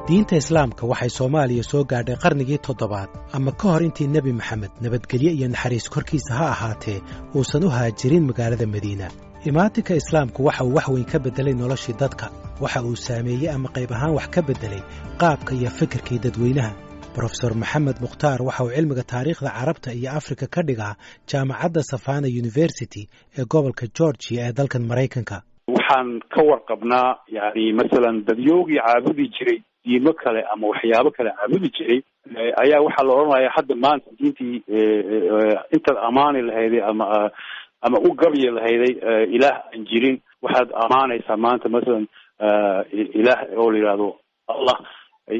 Diinta Islaamka waxay Soomaaliya soo gaadhay qarnigii toddobaad ama ka hor intii Nebi Maxamed, nabadgelyo iyo naxariis korkiisa ha ahaatee, uusan u haajirin magaalada Madiina. Imaatinka Islaamku waxa uu wax weyn ka beddelay noloshii dadka. Waxa uu saameeyey ama qayb ahaan wax ka beddelay qaabka iyo fikirkii dadweynaha. Brofesor Maxamed Mukhtaar waxa uu cilmiga taariikhda Carabta iyo Afrika ka dhigaa jaamacadda Savannah University ee gobolka Georgia ee dalkan Maraykanka. Waxaan ka warqabnaa, yani masalan, dadyoogii caabudi jiray diimo kale ama waxyaabo kale caabudi jiray ayaa waxaa la odhanaya hadda maanta diintii intaad amaani lahayday ama u gabyi lahayday ilaah aan jirin, waxaad amaanaysaa maanta masalan ilaah oo la yidhahdo Allah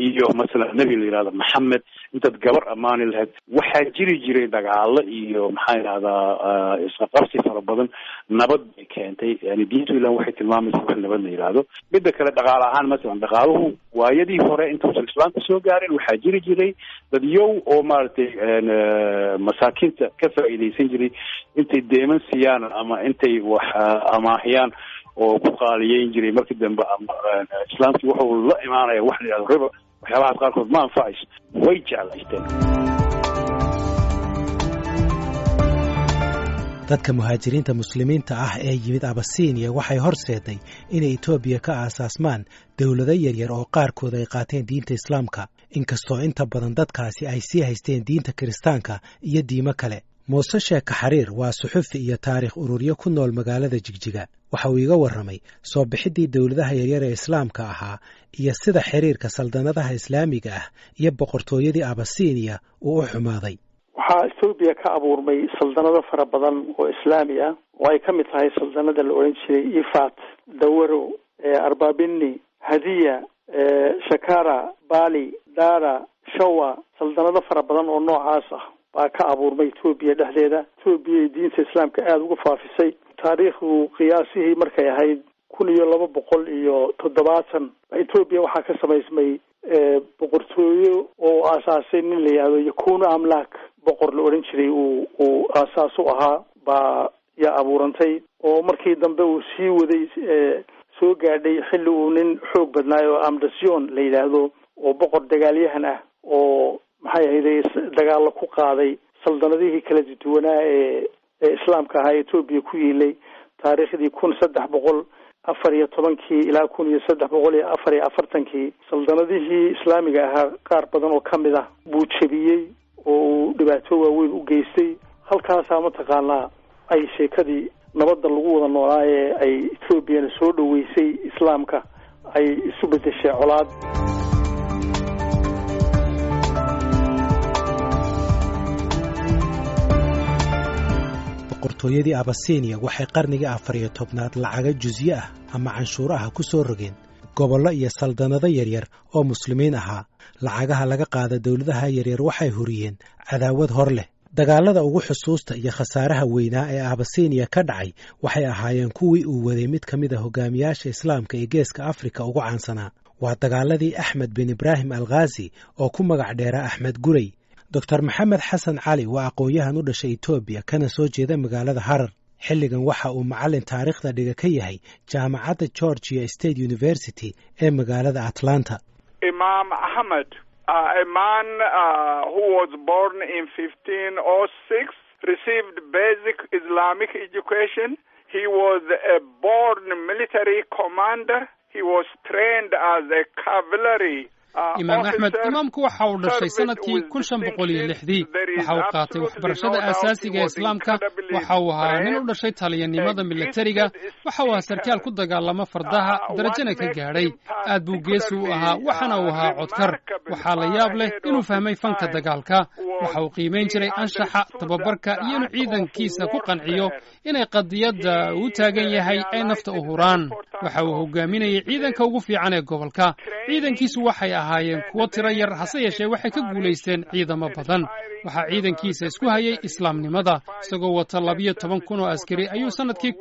iyo masalan nebi la yidhahdo Maxamed, intaad gabar amaani lahayd. Waxaa jiri jiray dagaalo iyo, maxaa yidhahdaa, isqaqabsi fara badan. Nabad bay keentay, yani diintu ilan waxay tilmaamaysa wax nabad la yidhaahdo. Midda kale, dhaqaale ahaan, masalan dhaqaaluhu waayadii hore intuusan Islaamka soo gaarin waxaa jiri jiray dadyow oo maaragtay masaakiinta ka faa'iidaysan jiray, intay deeman siiyaan ama intay wax amaahiyaan oo ku qaaliyeyn jiray. Markii dambe ama Islaamkii wuxuu la imaanaya wax la yidhahdo riba, waxyaabahaas qaarkood ma anfacayso, way jeclaysteen. Dadka muhaajiriinta Muslimiinta ah ee yimid Abasiiniya waxay horseeday inay Etoobiya ka aasaasmaan dowlado yaryar oo qaarkood ay qaateen diinta Islaamka, inkastoo inta badan dadkaasi ay sii haysteen diinta Kiristaanka iyo diimo kale. Muuse Sheeka Xariir waa suxufi iyo taariikh ururyo ku nool magaalada Jigjiga. Waxa uu iga warramay soo bixiddii dowladaha yaryar ee Islaamka ahaa iyo sida xiriirka saldanadaha Islaamiga ah iyo boqortooyadii Abasiiniya uu u xumaaday. Waxaa Etoobiya ka abuurmay saldanado fara badan oo Islaami ah, oo ay ka mid tahay saldanada la odhan jiray Ifat, Dawaro, Arbabini, Hadiya, Shakara, Bali, Dara, Shawa. Saldanado fara badan oo noocaas ah baa ka abuurmay Etoobiya dhexdeeda. Etoobiya ay diinta Islaamka aada uga faafisay. Taariikhdu qiyaasihii markay ahayd 1270, Etoobiya waxaa ka samaysmay boqortooyo oo aasaasay nin la yihahdo Yakuno Amlak, boqor la odhan jiray uu aasaas u ahaa baa yaa abuurantay, oo markii dambe uu sii waday soo gaadhay xilli uu nin xoog badnaayo oo Amdasion la yidhaahdo, oo boqor dagaalyahan ah, oo maxay ahayday dagaallo ku qaaday saldanadihii kala duwanaa ee Islaamka ahaa Etoobiya ku yiilay. Taariikhdii 1314-kii ilaa 1344-kii saldanadihii Islaamiga ahaa qaar badan oo ka mid ah buu jebiyey oo uu dhibaato waaweyn u geystay. Halkaasaa mataqaanaa ay sheekadii nabadda lagu wada noolaa ee ay Etoobiyana soo dhoweysay Islaamka ay isu beddeshay colaad. Boqortooyadii Abasiiniya waxay qarnigii 14aad lacaga jusye ah ama canshuuro ah ku soo rogeen gobollo iyo saldanado yaryar oo Muslimiin ahaa. Lacagaha laga qaada dowladaha yaryar waxay huriyeen cadaawad hor leh. Dagaalada ugu xusuusta iyo khasaaraha weynaa ee Abasiiniya ka dhacay waxay ahaayeen kuwii uu waday mid ka mid a hogaamiyaasha Islaamka ee Geeska Afrika ugu caansanaa. Waa dagaaladii Axmed bin Ibraahim Alkhaasi oo ku magac dheeraa Axmed Gurey. Doctor Maxamed Xasan Cali waa aqoon-yahan u dhashay Etoobiya kana soo jeeda magaalada Harar. Xilligan waxa uu macallin taariikhda dhiga ka yahay jaamacadda Georgia State University ee magaalada Atlanta. Imam Ahmed, a man who was born in 1506, received basic Islamic education. He was a born military commander. He was trained as a cavalry. Imaam Axmed, imaamku waxa uu dhashay sannadkii 1506-dii. Waxa uu qaatay waxbarashada aasaasiga ee Islaamka. Waxa uu ahaa nin u dhashay taliyanimada milatariga. Waxa uu ahaa sarkaal ku dagaalama fardaha, darajana ka gaadhay. Aad buu geesi u ahaa, waxaana uu ahaa codkar. Waxaa la yaab leh inuu fahmay fanka dagaalka. Waxa uu qiimayn jiray anshaxa, tababarka iyo inuu ciidankiisa ku qanciyo inay qadiyadda uu taagan yahay ay nafta u huraan. Waxa uu hogaaminayay ciidanka ugu fiican ee gobolka. Ciidankiisu waxay ahaayeen kuwo tiro yar, hase yeeshee waxay ka guulaysteen ciidamo badan. Waxaa ciidankiisa isku hayay Islaamnimada. Isagoo wata 12,000 oo askari ayuu sannadkii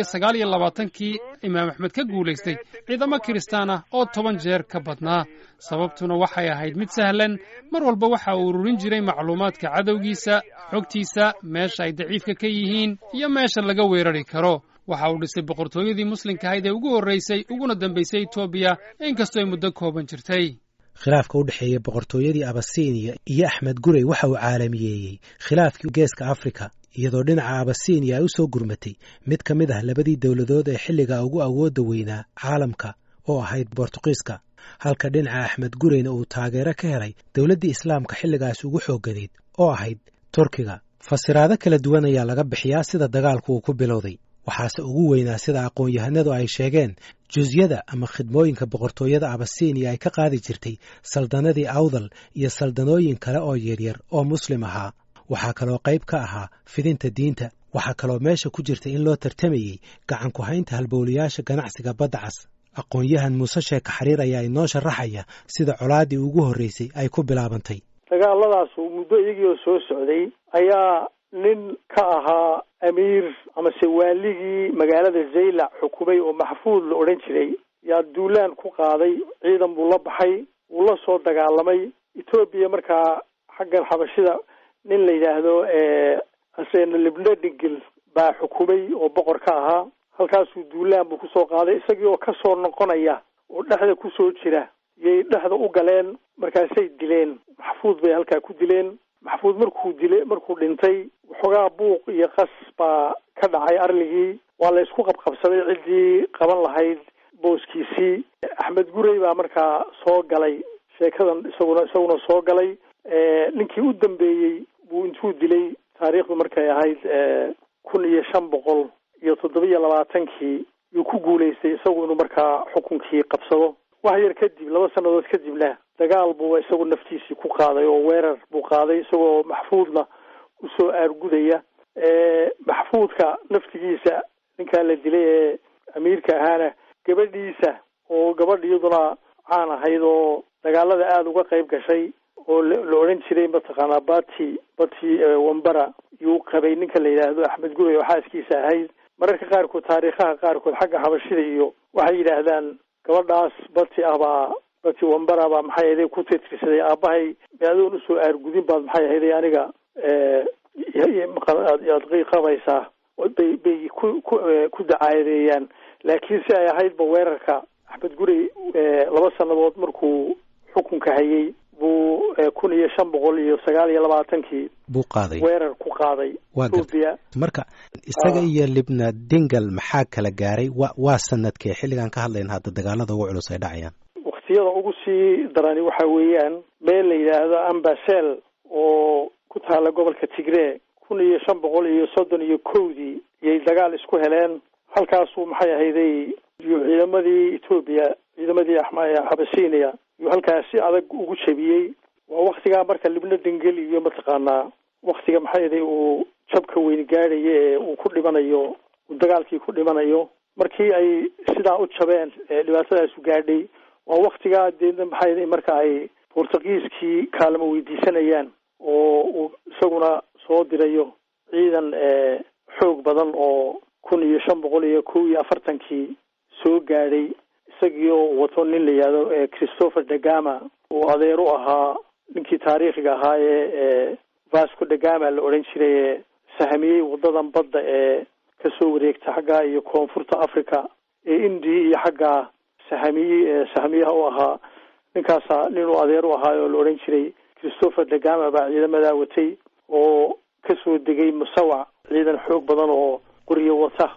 1529-kii Imaam Axmed ka guulaystay ciidamo Kiristaan ah oo 10 jeer ka badnaa. Sababtuna waxay ahayd mid sahlan: mar walba waxa uu ururin jiray macluumaadka cadowgiisa, xogtiisa, meesha ay daciifka ka yihiin iyo meesha laga weerari karo. Waxa uu dhisay boqortooyadii muslimka ahayd ee ugu horraysay uguna dambaysay Etoobiya, inkastoo ay muddo kooban jirtay. Khilaafka u dhexeeya boqortooyadii Abasiiniya iyo Axmed Gurey waxa uu caalamiyeeyey khilaafkii Geeska Afrika, iyadoo dhinaca Abasiiniya ay u soo gurmatay mid ka mid ah labadii dowladood ee xilliga ugu awoodda weynaa caalamka oo ahayd Bortuqiiska, halka dhinaca Axmed Gureyna uu taageero ka helay dowladdii Islaamka xilligaas ugu xoogganayd oo ahayd Turkiga. Fasiraado kala duwan ayaa laga bixiyaa sida dagaalku uu ku bilowday, waxaase ugu weynaa, sida aqoon-yahanadu ay sheegeen, jusyada ama khidmooyinka boqortooyada Abasiiniya ay ka qaadi jirtay saldanadii Awdal iyo saldanooyin kale oo yaryar oo muslim ahaa. Waxaa kaloo qayb ka ahaa fidinta diinta. Waxaa kaloo meesha ku jirta in loo tartamayey gacan ku-haynta halbowlayaasha ganacsiga Badda Cas. Aqoon-yahan Muuse Sheeka Xariir ayaa inoo sharaxaya sida colaaddii ugu horreysay ay ku bilaabantay. Dagaaladaasu muddo iyagiioo soo socday ayaa nin ka ahaa amiir amase waaligii magaalada Zaylac xukumay oo Maxfuud la odhan jiray yaa duulaan ku qaaday. Ciidan buu la baxay, wuu la soo dagaalamay Etoobiya. Markaa xaggan Xabashida nin la yidhaahdo Asena Libnadingil baa xukumay oo boqor ka ahaa. Halkaasuu duulaan buu kusoo qaaday. Isagii oo kasoo noqonaya oo dhexda kusoo jira yay dhexda u galeen, markaasay dileen Maxfuud, bay halkaa ku dileen. Maxfuud markuu dilay, markuu dhintay, waxoogaa buuq iyo qas baa ka dhacay arligii. Waa la isku qabqabsaday ciddii qaban lahayd booskiisii. Axmed Gurey baa markaa soo galay sheekadan, isaguna soo galay. Ninkii u dambeeyey buu intuu dilay, taariikhdu markay ahayd 1527-kii, yuu ku guulaystay isagu inuu markaa xukunkii qabsado. Wax yar kadib, 2 sannadood kadibna, dagaal buuba isagu naftiisii ku qaaday oo weerar buu qaaday, isagoo Maxfuudna usoo aargudaya. Maxfuudka naftigiisa, ninkaa la dilay ee amiirka ahaana, gabadhiisa oo gabadh iyaduna caan ahayd oo dagaalada aada uga qayb gashay oo la odhan jiray mataqaanaa Bati Wambara yuu qabay ninka la yidhaahdo Axmed Gurey oo xaaskiisa ahayd. Mararka qaarkood taariikhaha qaarkood xagga Xabashida iyo waxay yidhaahdaan gabadhaas Bati ah baa, Bati Wambara baa, maxay ahayday, ku tirtirsaday aabbahay adoon usoo aargudin baad, maxay ahayday, aniga aad qabaysaa, bay ku dacaadeeyaan. Laakiin si ay ahaydba, weerarka Axmed Gurey 2 sannadood markuu xukunka hayay buu 1529-kii buu qaaday weerar ku qaaday Waa gartay. Etoobiya. Marka isaga iyo Libna Dingal maxaa kala gaaray? Waa sanadkee xilligan ka hadlayna hadda dagaalada ugu culus ay dhacayaan? Waktiyada ugu sii darani waxa weeyaan meel la yidhaahdo Ambasel oo ku taala gobolka Tigree, 1531-dii iyay dagaal isku heleen. Halkaasuu, maxay ahayday, iyo ciidamadii Etoobiya, ciidamadii Xabasiiniya yuu halkaas si adag ugu jebiyey. Waa waktigaa marka Libna Dengel iyo mataqaanaa waktiga, maxay ahayday, uu jabka weyn gaadhayo ee uu ku dhimanayo, uu dagaalkii ku dhimanayo. Markii ay sidaa u jabeen ee dhibaatadaasu gaadhay, waa waktigaa deedna, maxay ahayday, marka ay Bortugiiskii kaalmo weydiisanayaan oo uu isaguna soo dirayo ciidan xoog badan oo 1541-kii soo gaadhay, isagii oo wato nin la yidhaahdo Christopher Dagama uu adeer u ahaa ninkii taariikhiga ahaa ee Vasco Dagama la odhan jiray ee sahamiyey wadadan badda ee kasoo wareegta xaggaa iyo koonfurta Africa ee Indiya iyo xaggaa sahamiyey ee sahamiyaha u ahaa. Ninkaasaa ninuu adeer u ahaa oo la odhan jiray Christopher Dagama baa ciidamadaa watay oo kasoo degay Musawac, ciidan xoog badan oo qoryo wata.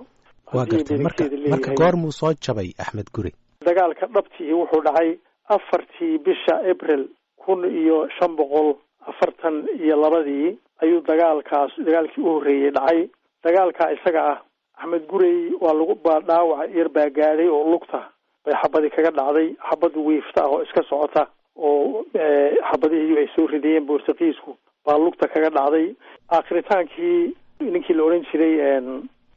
Waa Haddii gartay. Marka bedelkeeda marka leeyahay. Goormuu soo jabay Axmed Gurey? Dagaalka dhabtii wuxuu dhacay 4-tii bisha April 1542-dii ayuu dagaalkaas, dagaalkii u horreeyey dhacay. Dagaalka isaga ah Axmed Gurey waa lagu baa dhaawac yar baa gaadhay oo lugta bay xabadi kaga dhacday, xabad wiifta ah oo iska socota oo xabadihii ay soo ridayeen Boortaqiisku baa lugta kaga dhacday. Aakhritaankii ninkii la odhan jiray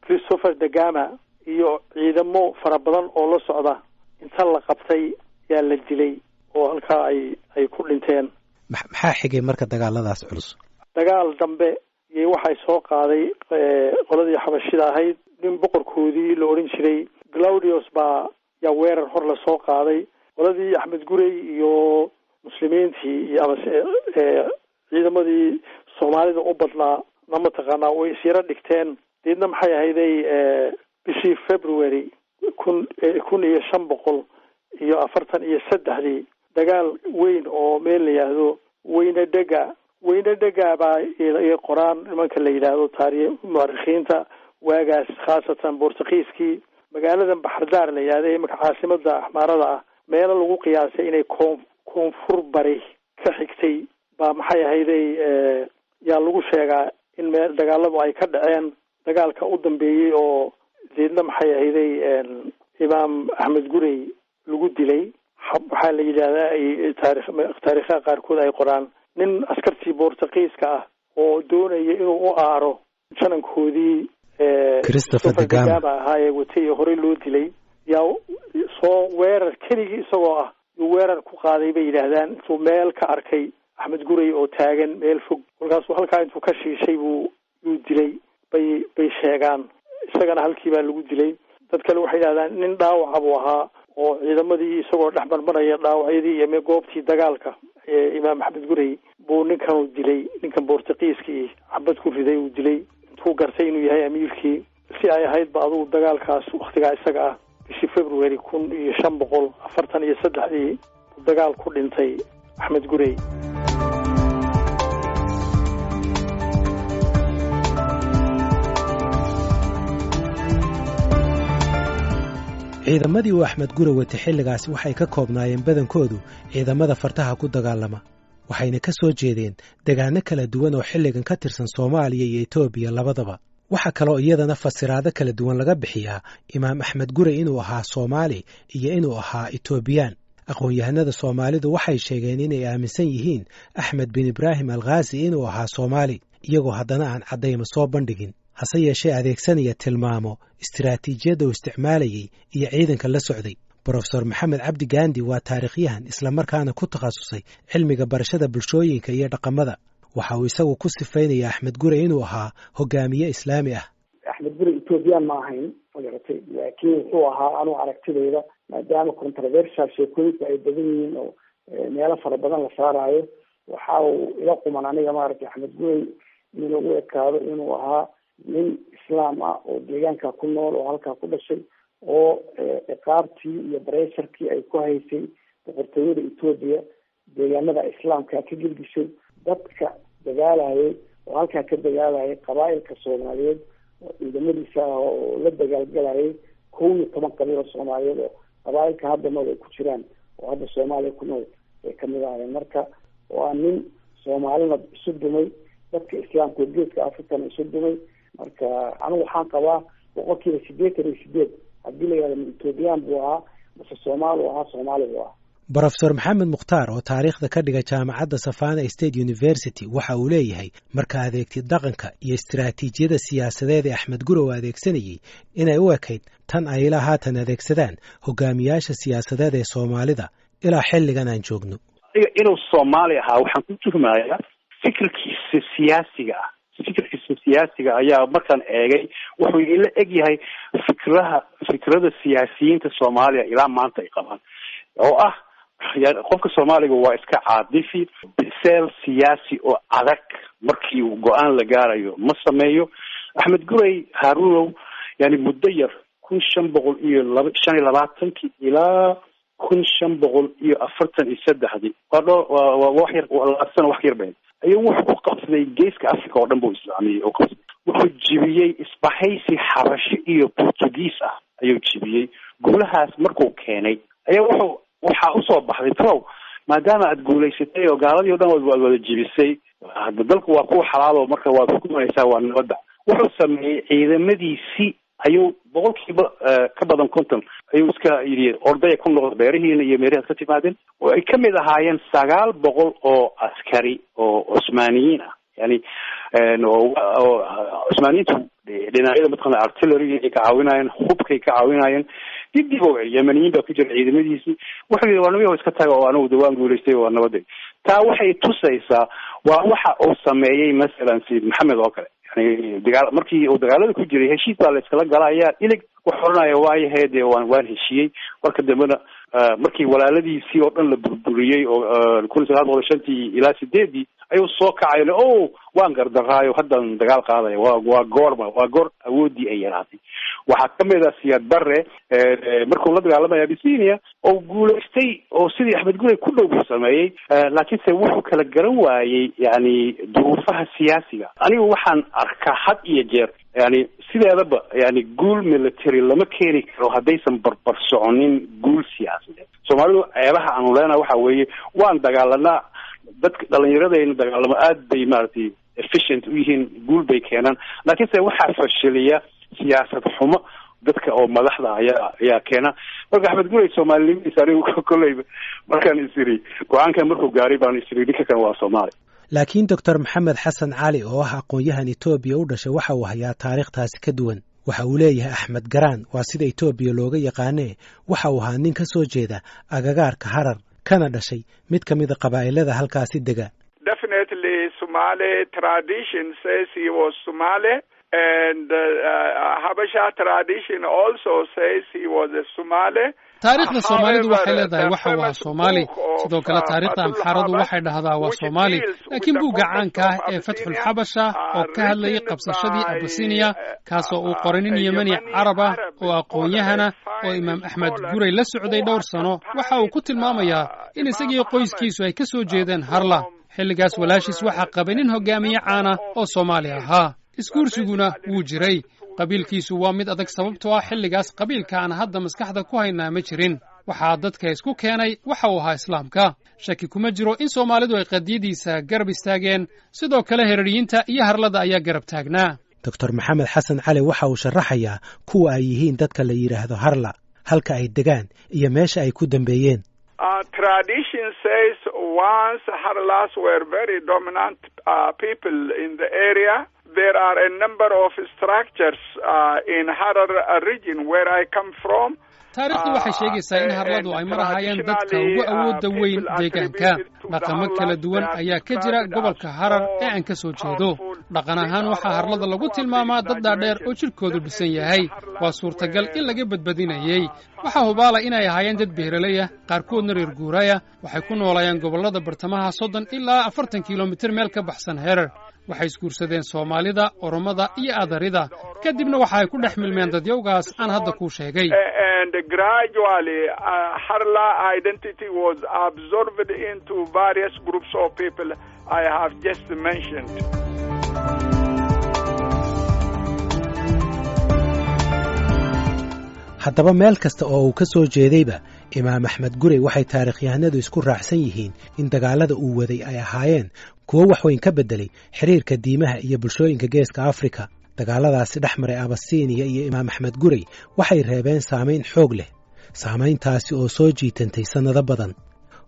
Christopher Dagama iyo ciidamo fara badan oo la socda inta la qabtay yaa la dilay oo halkaa ay ku dhinteen. Maxaa xigay marka dagaaladaas culus? Dagaal dambe iyo waxay soo qaaday qoladii Xabashida ahayd, nin boqorkoodii la odhan jiray Claudius baa yaa weerar hor la soo qaaday. Qoladii Axmed Gurey iyo muslimiintii iyo amase ciidamadii Soomaalida u badnaa na mataqaanaa way isyaro dhigteen. Deedna, maxay ahayday, Bishii February 1543dii dagaal weyn oo meel la yidhaahdo Weyne Dhega, Weyne Dhega baa qoraan nimanka la yidhaahdo taari muarikhiinta waagaas, khaasatan Bortugiiskii. Magaaladan Baxardaar la yidhahda, imanka caasimada Axmaarada ah, meelo lagu qiyaasay inay koonfur bari ka xigtay baa maxay ahayday yaa lagu sheegaa in meel dagaaladu ay ka dhaceen. Dagaalka u dambeeyey oo deedna maxay ahayday Imaam Axmed Gurey lagu dilay, waxaa la yidhaahdaa ay taarikhaha qaarkood ay qoraan, nin askartii Bortugiiska ah oo doonaya inuu u aaro janankoodii Christopher da Gama ahaa ee watay ee horey loo dilay, yaa soo weerar keligii isagoo ah yuu weerar ku qaaday bay yidhaahdaan, intuu meel ka arkay Axmed Gurey oo taagan meel fog. Kolkaasuu halkaa intuu ka shiishay buu yuu dilay bay sheegaan. Isagana halkii baa lagu dilay. Dad kale waxay yidhahdaan nin dhaawaca buu ahaa oo ciidamadii isagoo dhex marmaraya dhaawacyadii iyo goobtii dagaalka Imaam Axmed Gurey buu ninkanu dilay, ninkan Bortugiiskii xabad ku riday, uu dilay intuu gartay inuu yahay amiirkii. Si ay ahayd ba adugu dagaalkaas waktigaa isaga ah bishii February 1543dii dagaal ku dhintay Axmed Gurey. Ciidamadii uu Axmed Gure watay xilligaasi waxay ka koobnaayeen badankoodu ciidamada fartaha ku dagaalama, waxayna ka soo jeedeen degaano kala duwan oo xilligan ka tirsan Soomaaliya iyo Etoobiya labadaba. Waxaa kaloo iyadana fasiraado kala duwan laga bixiyaa Imaam Axmed Gure inuu ahaa Soomaali iyo inuu ahaa Etoobiyaan. Aqoon-yahanada Soomaalidu waxay sheegeen inay aaminsan yihiin Axmed bin Ibraahim Alkhaasi inuu ahaa Soomaali, iyagoo haddana aan caddayma soo bandhigin, hase yeeshee adeegsanaya tilmaamo istiraatiijiyadda uu isticmaalayey iyo ciidanka la socday. Brofesor Maxamed Cabdi Gandi waa taariikhyahan islamarkaana ku takhasusay cilmiga barashada bulshooyinka iyo dhaqamada. Waxa uu isagu ku sifaynaya Axmed Gure inuu ahaa hogaamiye islaami ah. Axmed Gure Ethoobiyan ma ahayn, magaratay, laakiin wuxuu ahaa, anuu aragtidayda, maadaama controversial sheekooyinku ay badan yihiin oo meelo fara badan la saaraayo, waxa uu ila quman aniga maaragtay Axmed Gurey in lagu ekaado inuu ahaa nin islaam ah oo deegaanka ku nool oo halkaa ku dhashay oo ciqaabtii iyo bareysharkii ay ku haysay boqortooyada Etoobiya deegaanada islaamka ka gelgishay, dadka dagaalayay oo halkaa ka dagaalayay qabaailka Soomaaliyeed oo ciidamadiisa ah oo la dagaalgalayay 11 qabiil oo Soomaaliyeed oo qabaailka hadda nool ay ku jiraan oo hadda Soomaaliya ku nool ay kamid ahaayeen. Marka waa nin Soomaalina isu dumay, dadka islaamka oo geeska Africana isu dumay. Marka anigu waxaan qabaa 88% haddii la yihahdo Ethoobiyan buu ahaa mase Soomaali u ahaa, Soomaali buu ahaa. Brofesor Maxamed Mukhtaar oo taariikhda ka dhiga jaamacadda Savannah State University waxa uu leeyahay marka adeegtid dhaqanka iyo istiraatiijiyada siyaasadeed ee Axmed Gure uu adeegsanayey inay u ekayd tan ay ilaa haatan adeegsadaan hogaamiyaasha siyaasadeed ee Soomaalida ilaa xilligan aan joogno. Inuu Soomaali ahaa waxaan ku tuhmayaa fikirkiisa siyaasiga ah. Fikirkiisa siyaasiga ayaa markaan eegay wuxuu ila eg yahay fikrada siyaasiyiinta Soomaaliya ilaa maanta ay qabaan, oo ah qofka Soomaaliga waa iska caadifi, biseel siyaasi oo adag markii uu go-aan la gaarayo ma sameeyo. Axmed Gurey Haarunow yani muddo yar 1525kii ilaa 1543dii, waa wax yar, 2 sano wax yar bayn, ayuu wuxuu ku qabsaday geeska Africa oo dhan buu islaamiyey oo qabsaday. Wuxuu jibiyey isbahaysi Xabashi iyo Portugiis ah ayuu jibiyey. Guulahaas markuu keenay ayaa waxaa usoo baxday trow, maadaama aad guulaysatay oo gaaladii o dhan waad wada jibisay, hadda dalku waa kuwa xalaalo, marka waad xukumaysaa, waa nabadda. Wuxuu sameeyey ciidamadiisi ayuu boqolkiiba ka badan 50 ayuu iska yidhi ordaya ku noqda beerihiina iyo meerihaad ka timaadeen, oo ay kamid ahaayeen 900 oo askari oo Cusmaaniyiin ah, yani oo Cusmaaniyiintu dhinacyada mataqana artillery ay ka caawinayeen, hubkay ka caawinayeen, dib dib oo Yemeniyiin baa ku jira ciidamadiisii. Wuxuu yidhi waa namiyaho iska taga oo anigu de waan guulaystay, waa nabaday. Taa waxay tusaysaa waa waxa uu sameeyey masalan Sayid Maxamed oo kale, yani dagaal markii uu dagaalada ku jiray heshiis baa la iskala galaya, ilig wax oranaya waayahe dee waan heshiiyey, marka dambena Markii walaaladiisii oo dhan la burburiyey oo 1905-tii ilaa 8-dii ayuu soo kacay, o waan gardaraayo, haddan dagaal qaadaya. Waa goorma? Waa goor awooddii ay yaraatay. Waxaa kamid ah Siyaad Barre markuu la dagaalamaya Abyssinia oo guulaystay, oo sidii Axmed Gurey ku dhow buu sameeyey, laakiinse wuxuu kala garan waayey yani duruufaha siyaasiga. Anigu waxaan arkaa had iyo jeer, yani sideedaba, yani guul military lama keeni karo haddaysan barbar soconin guul siyaasadeed. Soomaalidu ceebaha aanu leenaha waxa weeye waan dagaalanaa, dadka dhalinyaradayna dagaalamo aad bay maaragtay efficient u yihiin, guul bay keenaan, laakiinse waxaa fashiliya siyaasad xumo dadka oo madaxda ayaa keena. Marka Axmed Gurey soomaalinimadiisa anigu kolleyba markaan isiri go-aankan markuu gaaray baan isiri ninka kan waa Soomaali. Laakiin Doctor Maxamed Xasan Cali oo ah aqoon-yahan Etoobiya u dhashay waxa uu hayaa taariikhtaasi ka duwan. Waxa uu leeyahay Axmed Garaan, waa sida Etoobiya looga yaqaanee, waxa uu ahaa nin ka soo jeeda agagaarka Harar, kana dhashay mid ka mida qabaa'ilada halkaasi dega. Definitely Somali tradition says he was Somali, and Habasha tradition also says he was a Somali. Taariikhda Soomaalidu waxay leedahay waxa uu ahaa Soomaali. Sidoo kale taariikhda Amxaaradu waxay dhahdaa waa Soomaali. Laakiin buugga caanka ah ee Fatxulxabasha oo ka hadlayay qabsashadii Abasiniya, kaasoo uu qoray nin Yemeni Carab ah oo aqoon-yahana oo Imaam Axmed Gurey la socday dhowr sano, waxa uu ku tilmaamayaa in isagii qoyskiisu ay ka soo jeedeen Harla. Xilligaas walaashiis waxaa qabay nin hogaamiye caana oo Soomaali ahaa, isguursiguna wuu jiray. Qabiilkiisu waa mid adag, sababtoo ah xilligaas qabiilka aan hadda maskaxda ku haynaa ma jirin. Waxaa dadka isku keenay waxa uu ahaa Islaamka. Shaki kuma jiro in Soomaalidu ay qadiyadiisa garab istaageen. Sidoo kale Heraryiinta iyo Harlada ayaa garab taagnaa. Doctor Maxamed Xasan Cali waxa uu sharaxayaa kuwa ay yihiin dadka la yidhaahdo Harla, halka ay degaan iyo meesha ay ku dambeeyeen. Tradition says once Harlas were very dominant people in the area. There are a number of structures in Harar region where I come from. Taariikhdu waxay sheegaysaa in Harladu ay mar ahaayeen dadka ugu awoodda weyn deegaanka. Dhaqamo kala duwan ayaa ka jira gobolka Harar ee aan ka soo jeedo. Dhaqan ahaan waxaa Harlada lagu tilmaamaa dad dhaadheer oo jidhkoodu dhisan yahay. Waa suurtagal in laga badbadinayey. Waxaa hubaala inay ahaayeen dad beeraley ah, qaarkoodna reer guuraya. Waxay ku noolayeen gobollada bartamaha, 30 ilaa 40 kilomitir meel ka baxsan Herer. Waxay isguursadeen Soomaalida, Oromada iyo Adarida, kadibna waxa ay ku dhex milmeen dadyowgaas aan hadda kuu sheegay. And gradually Harla identity was absorbed into various groups of people I have just mentioned. Haddaba meel kasta oo uu ka soo jeedayba Imaam Axmed Gurey, waxay taariikhyahanadu isku raacsan yihiin in dagaalada uu waday ay ahaayeen kuwo wax weyn ka beddelay xiriirka diimaha iyo bulshooyinka Geeska Afrika. Dagaaladaasi dhex maray Abasiiniya iyo Imaam Axmed Gurey waxay reebeen saamayn xoog leh, saamayntaasi oo soo jiitantay sannado badan.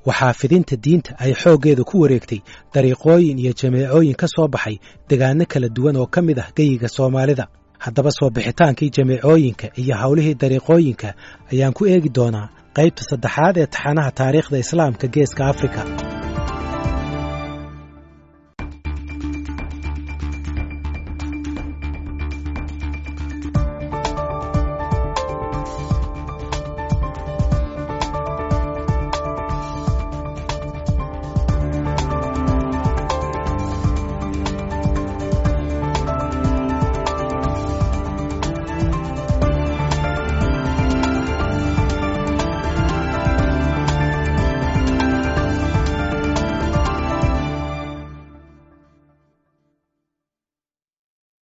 Waxaa fidinta diinta ay xooggeeda ku wareegtay dariiqooyin iyo jameecooyin ka soo baxay degaanno kala duwan oo ka mid ah geyiga Soomaalida. Haddaba soo bixitaankii jameecooyinka iyo howlihii dariiqooyinka ayaan ku eegi doonaa qaybta saddexaad ee taxanaha taariikhda Islaamka Geeska Afrika.